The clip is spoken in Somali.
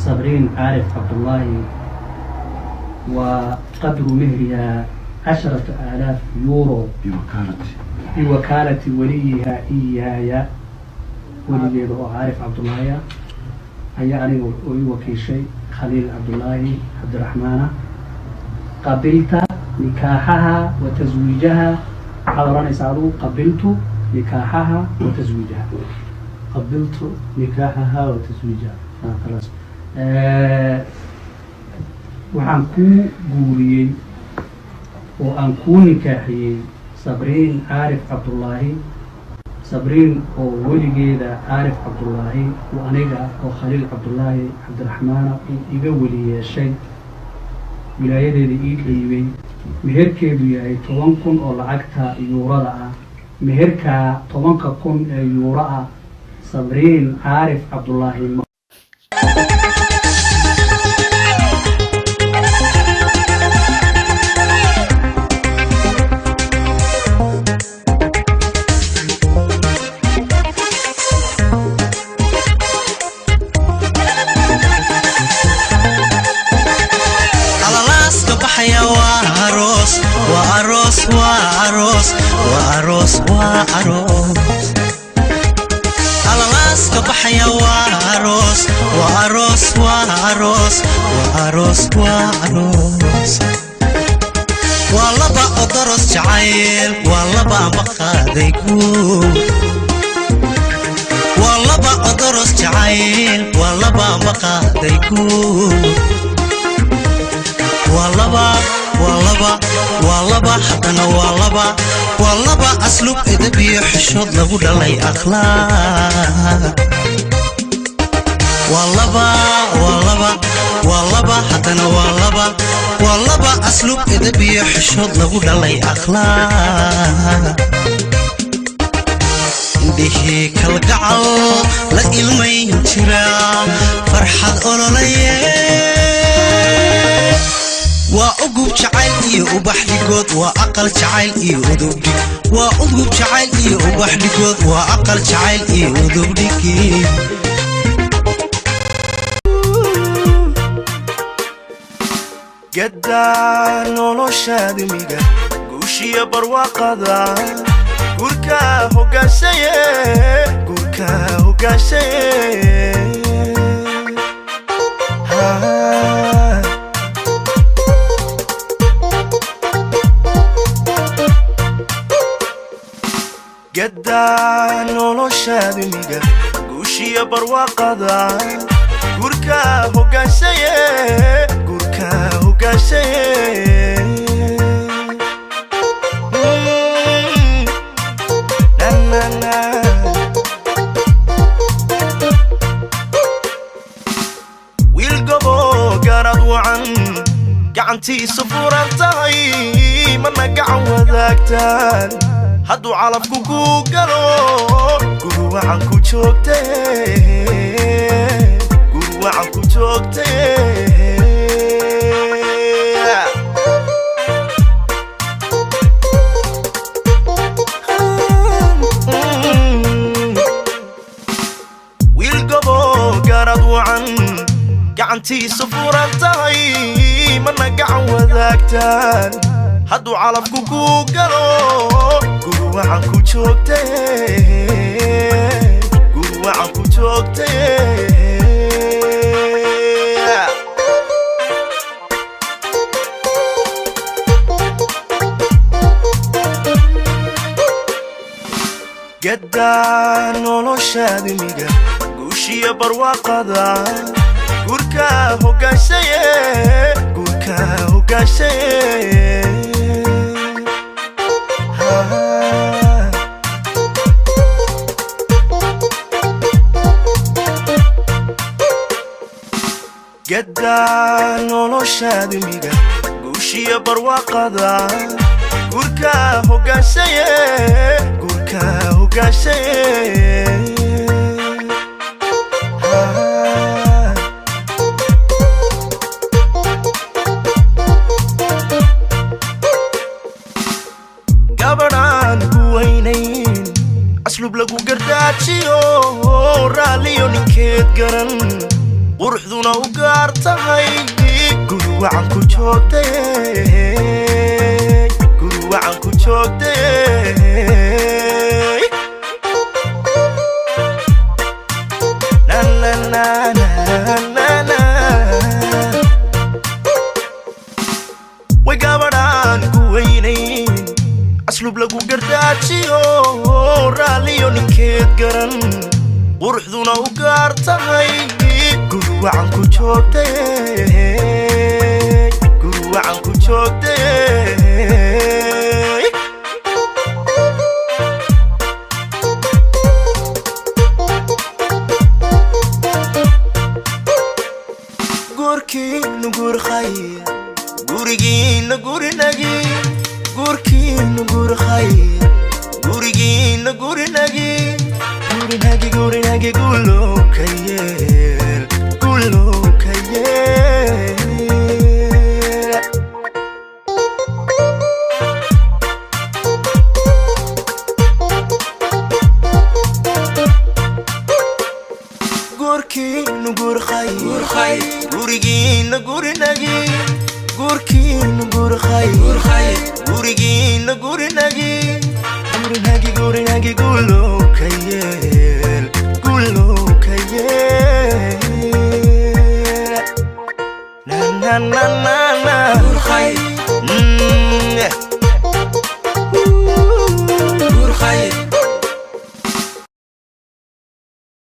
Sabriin Caarif Cabdullaahi wa qadru mehriha 10,000 euro. Biwakaalati. Biwakaalati waliyiha iyaaya, weligeeda oo Caarif Cabdullaahi ah ayaa aniga oo ii wakiishay, Khaliil Cabdullaahi Cabdiraxmaana. Qabilta nikaaxaha wa taswiijaha? Waxaad odhanaysaa adigu: qabiltu nikaaxaha wa taswiijaha. Qabiltu nikaaxaha wa taswiijaha. Ah, khalaas. Waxaan kuu guuriyey oo aan kuu nikaaxiyey Sabriin Caarif Cabdullaahi, Sabriin oo weligeeda Caarif Cabdullaahi uu aniga oo Khaliil Cabdullaahi Cabdiraxmaana uu iga weli yeeshay, wilaayadeeda ii dhiibay, meherkeedu yahay 10,000 oo lacagta yuurada ah. Meherkaa 10,000 ee yuuro ah, Sabriin Caarif Cabdullaahi, ma Alalaaska baxaya waa aroos, waa aroos, waa aroos, waa aroos, waa aroos. Alalaaska baxaya waa aroos, waa aroos, waa aroos, waa aroos, waa aroos. Waa laba odoros jacayl, waa laba maqaaday guur. Waa laba odoros jacayl, waa laba maqaaday guur. Waa laba, waa laba, waa laba, haddana waa laba, waa laba asluub, edeb iyo xishood lagu dhalay, akhlaaq. Waa laba, waa laba, waa laba, haddana waa laba, waa laba asluub, edeb iyo xishood lagu dhalay, akhlaaq. Indhihii kalgacal la ilmayn jira, farxad ololaye. Waa ugub jacayl iyo ubax dhigood, waa aqal jacayl iyo udubdhig. Waa ugub jacayl iyo ubax dhigood, waa aqal jacayl iyo udubdhigi. Gaddaa noloshaadmiga, guushiya barwaaqada, guurka hogaanshaye, guurka hogaanshaye. Ha. Gaddaa noloshaadmiga, guushiya barwaaqada, guurka hogaanshaye, guurka hogaanshaye. Na, na, na. Wiil gobo garad wacan, gacantiisu furan tahay, mana gacan wadaagtaan. Hadduu calafku kuu galo, guri wacan ku joogte, guri wacan ku joogte. Wiil gobo garad wacan, gacantiisu furan tahay, mana gacan wadaagtaan. Hadduu calafku kuu galo, guri wacan ku joogte, guri wacan ku joogte. Gaddaa noloshaadmiga, guushiya barwaaqada, guurka hogaanshaye, guurka hogaanshaye. Ha. Gaddaa noloshaadmiga, guushiya barwaaqada, guurka hogaanshaye, guurka hogaanshaye. Ha. Gabadhaan ku weynayn, asluub lagu gardaajiyo, raalliyo ninkeed garan, qurux. Quruxduna u gaar tahay. Guri wacan ku joogtay, guri wacan ku joogtay. Na na na na na na. Way gabadhaan ku weynayn, asluub lagu gardaajiyo, raalliyo ninkeed garan, quruxduna u gaar tahay. Guri wacan ku joogtay, guri wacan ku joogtay. Guurkiinu guur khayr, gurigiina gurinagi. Guurkiinu guur khayr, gurigiina gurinagi. Gurinagi, gurinagi, gulow ka yeel, gulow ka yeel. Guurkiinu guur khayr, gurigiina gurinagi. Guurkiinu guur khayr, gurigiina gurinagi. Gurinagi, gurinagi, gulow ka yeel, gulow ka yeel. Na na na na.